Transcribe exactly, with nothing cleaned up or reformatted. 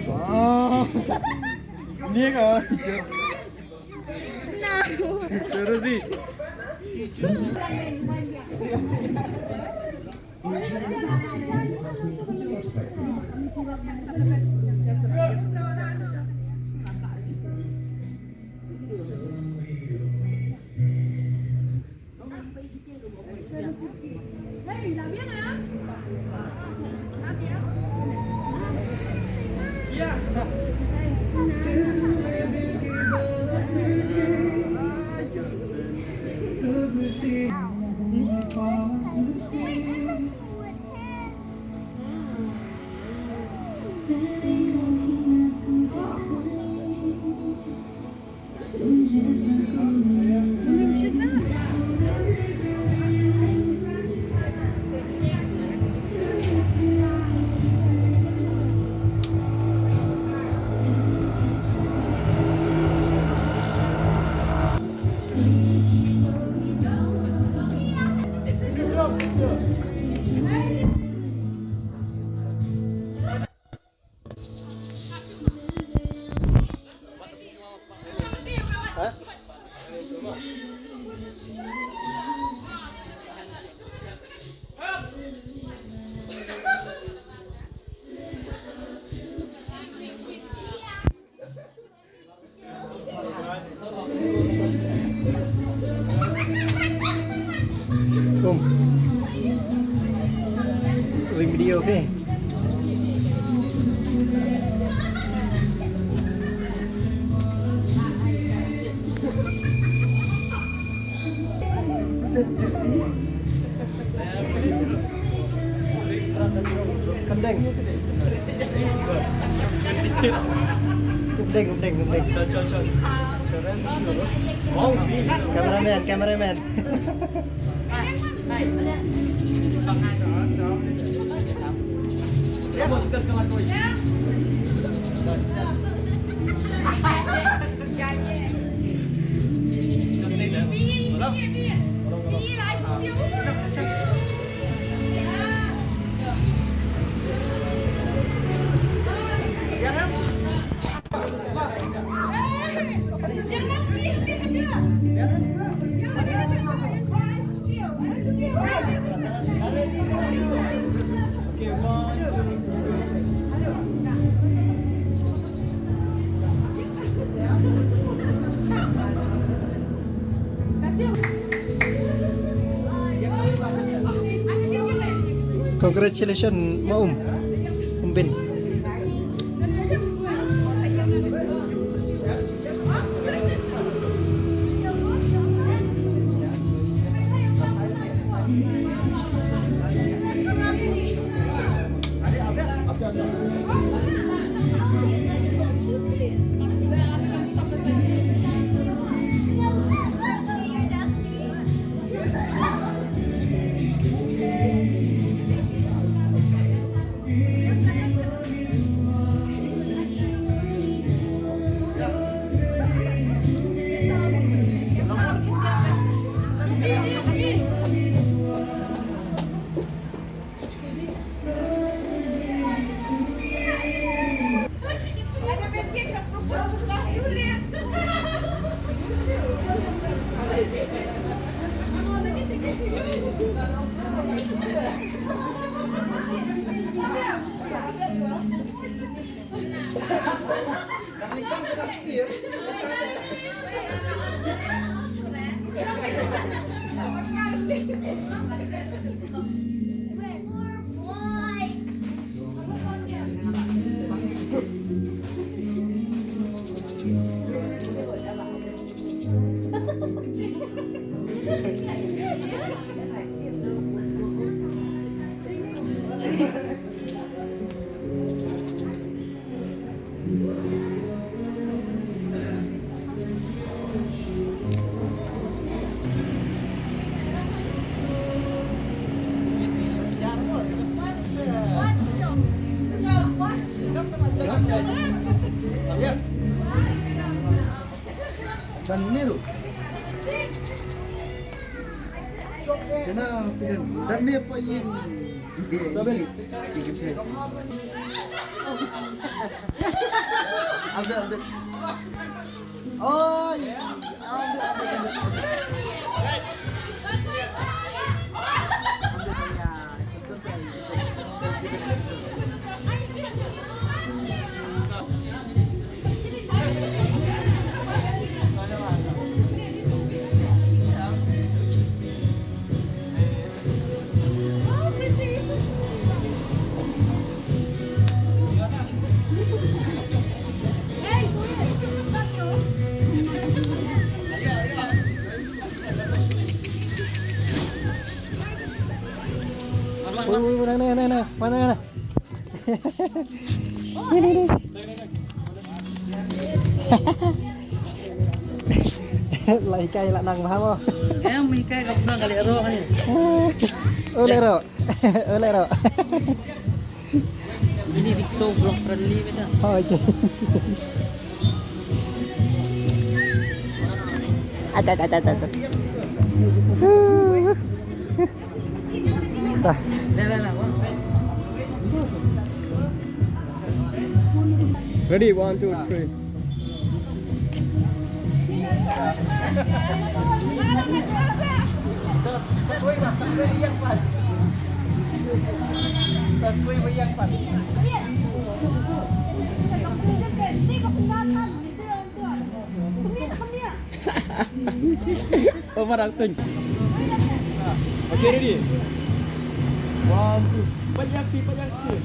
Oh. Ini kau. Terus sih. Kum. Ring video, okay. Kandeng. Kandeng, kandeng, kandeng. Cameraman, cameraman. Congratulations, Maum. Umbin. Dan Miru. Sina pidin. Dan Miru pa yin. Abdul, Abdul. Oh, yeah. Abdul, Abdul, Abdul. Ui, ui, ui, nang, nang, nang, nang. Mana, mana? Ni, ni, ni. La hikai la nang, faham mo? Em, hikai ka puna kali ero kan ni. Oh, lero. Oh, lero. Ini rickshaw block friendly beta. Oh, okay. Acha, acha, acha, acha. Dah. Ready, one, two, three. Overacting. Okay, ready? One, two. Pejam kaki, pejam kaki.